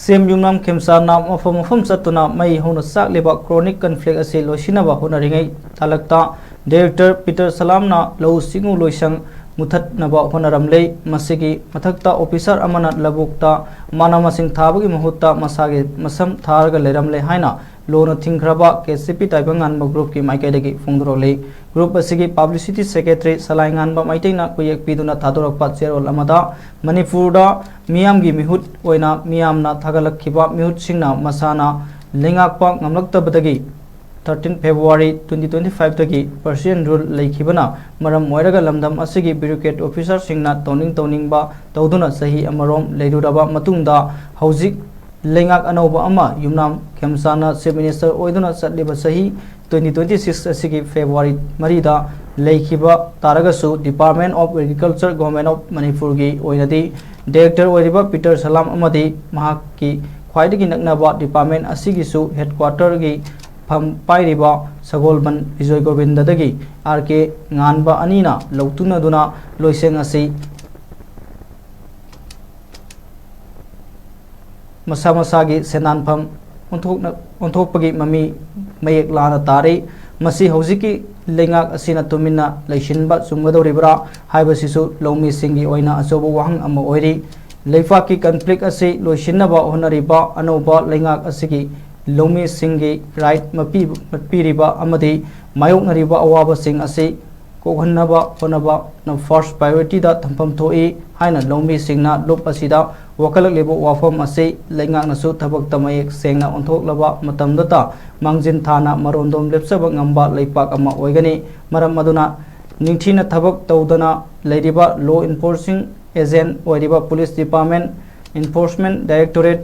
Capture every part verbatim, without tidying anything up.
CM ꯌꯨꯝꯅꯥꯝ ꯈꯦꯝꯆꯥꯟꯅ ꯃꯐꯝ ꯃꯐꯝ ꯆꯠꯇꯨꯅ ꯃꯩ ꯍꯧꯅ ꯆꯥꯛꯂꯤꯕ chronic conflict ꯑꯁꯤ ꯂꯣꯏꯁꯤꯟꯅꯕ ꯍꯣꯠꯅꯔꯤꯉꯩ ꯇꯥꯂꯛꯇ Director Peter Salam ꯅ ꯂꯧꯎ ꯁꯤꯡꯎ ꯂꯣꯏꯁꯪ ꯃꯨꯊꯠꯅꯕ ꯍꯣꯠꯅꯔꯝꯂꯦ꯫ ꯃꯁꯤꯒꯤ ꯃꯊꯛꯇ officer ꯑꯃꯅ ꯂꯧꯕꯨꯛꯇ ꯃꯅꯥ ꯃꯁꯤꯡ ꯊꯥꯕꯒꯤ ꯃꯍꯨꯠꯇ ꯃꯁꯥꯒꯤ ꯃꯁꯝ ꯊꯥꯔꯒ ꯂꯩꯔꯝꯂꯦ ꯍꯥꯏꯅ ꯂꯣꯅ ꯊꯤꯡꯈ꯭ꯔꯕ KCP ꯇꯥꯏꯕꯪ ꯉꯥꯟꯕ group ꯀꯤ ꯃꯥꯏꯀꯩꯗꯒꯤ ꯐꯣꯡꯗꯣꯔꯛꯂꯤ꯫ Group ꯑꯁꯤꯒꯤ publicity secretary ꯁꯂꯥꯏ ꯉꯥꯟꯕ ꯃꯩꯇꯩꯅ ꯈꯨꯌꯦꯛ ꯄꯤꯗꯨꯅ ꯊꯥꯗꯣꯔꯛꯄ ꯆꯦꯔꯣꯜ ꯑꯃꯗ, ꯃꯅꯤꯄꯨꯔꯗ ꯃꯤꯌꯥꯝꯒꯤ ꯃꯤꯍꯨꯠ ꯑꯣꯏꯅ ꯃꯤꯌꯥꯝꯅ ꯊꯥꯒꯠꯂꯛꯈꯤꯕ ꯃꯤꯍꯨꯠꯁꯤꯡꯅ ꯃꯁꯥꯅ ꯂꯩꯉꯥꯛꯄ ꯉꯝꯂꯛꯇꯕꯗꯒꯤ thirteen February twenty twenty five ꯗꯒꯤ Persian rule ꯂꯩꯈꯤꯕꯅ ꯃꯔꯝ ꯑꯣꯏꯔꯒ ꯂꯝꯗꯝ ꯑꯁꯤꯒꯤ bureaucrat officer ꯁꯤꯡꯅ ꯇꯧꯅꯤꯡ ꯇꯧꯅꯤꯡꯕ ꯇꯧꯗꯨꯅ ꯆꯍꯤ ꯑꯃꯔꯣꯝ ꯂꯩꯔꯨꯔꯕ ꯃꯇꯨꯡꯗ, ꯍꯧꯖꯤꯛ ꯂꯩꯉꯥꯛ ꯑꯅꯧꯕ ꯑꯃ ꯌꯨꯝꯅꯥꯝ ꯈꯦꯝꯆꯥꯟꯅ Chief Minister ꯑꯣꯏꯗꯨꯅ ꯆꯠꯂꯤꯕ ꯆꯍꯤ twenty twenty six ꯑꯁꯤꯒꯤ February ꯃꯔꯤꯗ ꯂꯩꯈꯤꯕ ꯇꯥꯔꯒꯁꯨ, Department of Agriculture, Government of ꯃꯅꯤꯄꯨꯔꯒꯤ ꯑꯣꯏꯅꯗꯤ Director ꯑꯣꯏꯔꯤꯕ Peter Salam ꯑꯃꯗꯤ ꯃꯍꯥꯛꯀꯤ ꯈ꯭ꯋꯥꯏꯗꯒꯤ ꯅꯛꯅꯕ department ꯑꯁꯤꯒꯤꯁꯨ headquarter ꯒꯤ ꯐꯝ ꯄꯥꯏꯔꯤꯕ ꯁꯒꯣꯜꯕꯟ ꯕꯤꯖꯣꯏ ꯒꯣꯕꯤꯟꯗꯗꯒꯤ R K ꯉꯥꯟꯕ ꯑꯅꯤꯅ ꯂꯧꯇꯨꯅꯗꯨꯅ ꯂꯣꯏꯁꯪ ꯑꯁꯤ ꯃꯁꯥ ꯃꯁꯥꯒꯤ ꯁꯦꯟꯗꯥꯟꯐꯝ ꯑꯣꯟꯊꯣꯛꯅ-, ꯑꯣꯟꯊꯣꯛꯄꯒꯤ ꯃꯃꯤ ꯃꯌꯦꯛ ꯂꯥꯅ ꯇꯥꯔꯤ꯫ ꯃꯁꯤ ꯍꯧꯖꯤꯛꯀꯤ ꯂꯩꯉꯥꯛ ꯑꯁꯤꯅ ꯇꯨꯃꯤꯟꯅ ꯂꯩꯁꯤꯟꯕ ꯆꯨꯝꯒꯗꯧꯔꯤꯕ꯭ꯔꯥ ꯍꯥꯏꯕꯁꯤꯁꯨ ꯂꯧꯃꯤꯁꯤꯡꯒꯤ ꯑꯣꯏꯅ ꯑꯆꯧꯕ ꯋꯥꯍꯪ ꯑꯃ ꯑꯣꯏꯔꯤ꯫ ꯂꯩꯄꯥꯛꯀꯤ conflict ꯑꯁꯤ ꯂꯣꯏꯁꯤꯟꯅꯕ ꯍꯣꯠꯅꯔꯤꯕ ꯑꯅꯧꯕ ꯂꯩꯉꯥꯛ ꯑꯁꯤꯒꯤ ꯂꯧꯃꯤꯁꯤꯡꯒꯤ right ꯃꯄꯤ-, ꯃꯠꯄꯤꯔꯤꯕ ꯑꯃꯗꯤ ꯃꯥꯌꯣꯛꯅꯔꯤꯕ ꯑꯋꯥꯕꯁꯤꯡ ꯑꯁꯤ ꯀꯣꯛꯍꯟꯅꯕ ꯍꯣꯠꯅꯕꯅ first priority ꯗ ꯊꯝꯐꯝ ꯊꯣꯛꯏ ꯍꯥꯏꯅ ꯂꯧꯃꯤꯁꯤꯡꯅ ꯂꯨꯞ ꯑꯁꯤꯗ ꯋꯥꯀꯠꯂꯛꯂꯤꯕ ꯋꯥꯐꯝ ꯑꯁꯤ ꯂꯩꯉꯥꯛꯅꯁꯨ ꯊꯕꯛꯇ ꯃꯌꯦꯛ ꯁꯦꯡꯅ ꯑꯣꯟꯊꯣꯛꯂꯕ ꯃꯇꯝꯗꯇ ꯃꯥꯡꯖꯤꯟ ꯊꯥꯅ ꯃꯔꯣꯟꯗꯣꯝ ꯂꯦꯞꯆꯕ ꯉꯝꯕ ꯂꯩꯄꯥꯛ ꯑꯃ ꯑꯣꯏꯒꯅꯤ꯫ ꯃꯔꯝ ꯑꯗꯨꯅ ꯅꯤꯡꯊꯤꯅ ꯊꯕꯛ ꯇꯧꯗꯅ ꯂꯩꯔꯤꯕ law enforcing agent ꯑꯣꯏꯔꯤꯕ Police Department, Enforcement Directorate,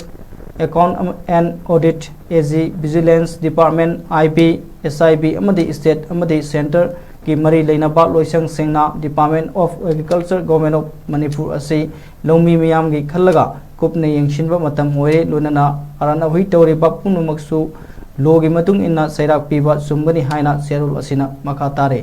Account and Audit, AG, Vigilance Department, IB, SIB ꯑꯃꯗꯤ state ꯑꯃꯗꯤ centre ꯒꯤ ꯃꯔꯤ ꯂꯩꯅꯕ ꯂꯣꯏꯁꯪꯁꯤꯡꯅ Department of Agriculture, Government of Manipur ꯑꯁꯤ ꯂꯧꯃꯤ ꯃꯤꯌꯥꯝꯒꯤ ꯈꯜꯂꯒ ꯀꯨꯞꯅ ꯌꯦꯡꯁꯤꯟꯕ ꯃꯇꯝ ꯑꯣꯏꯔꯦ꯫ ꯂꯣꯏꯅꯅ ꯑꯔꯥꯟ ꯑꯍꯨꯏ ꯇꯧꯔꯤꯕ ꯄꯨꯝꯅꯃꯛꯁꯨ law ꯒꯤ ꯃꯇꯨꯡ ꯏꯟꯅ ꯆꯩꯔꯥꯛ ꯄꯤꯕ ꯆꯨꯝꯒꯅꯤ ꯍꯥꯏꯅ ꯆꯦꯔꯣꯜ ꯑꯁꯤꯅ ꯃꯈꯥ ꯇꯥꯔꯦ꯫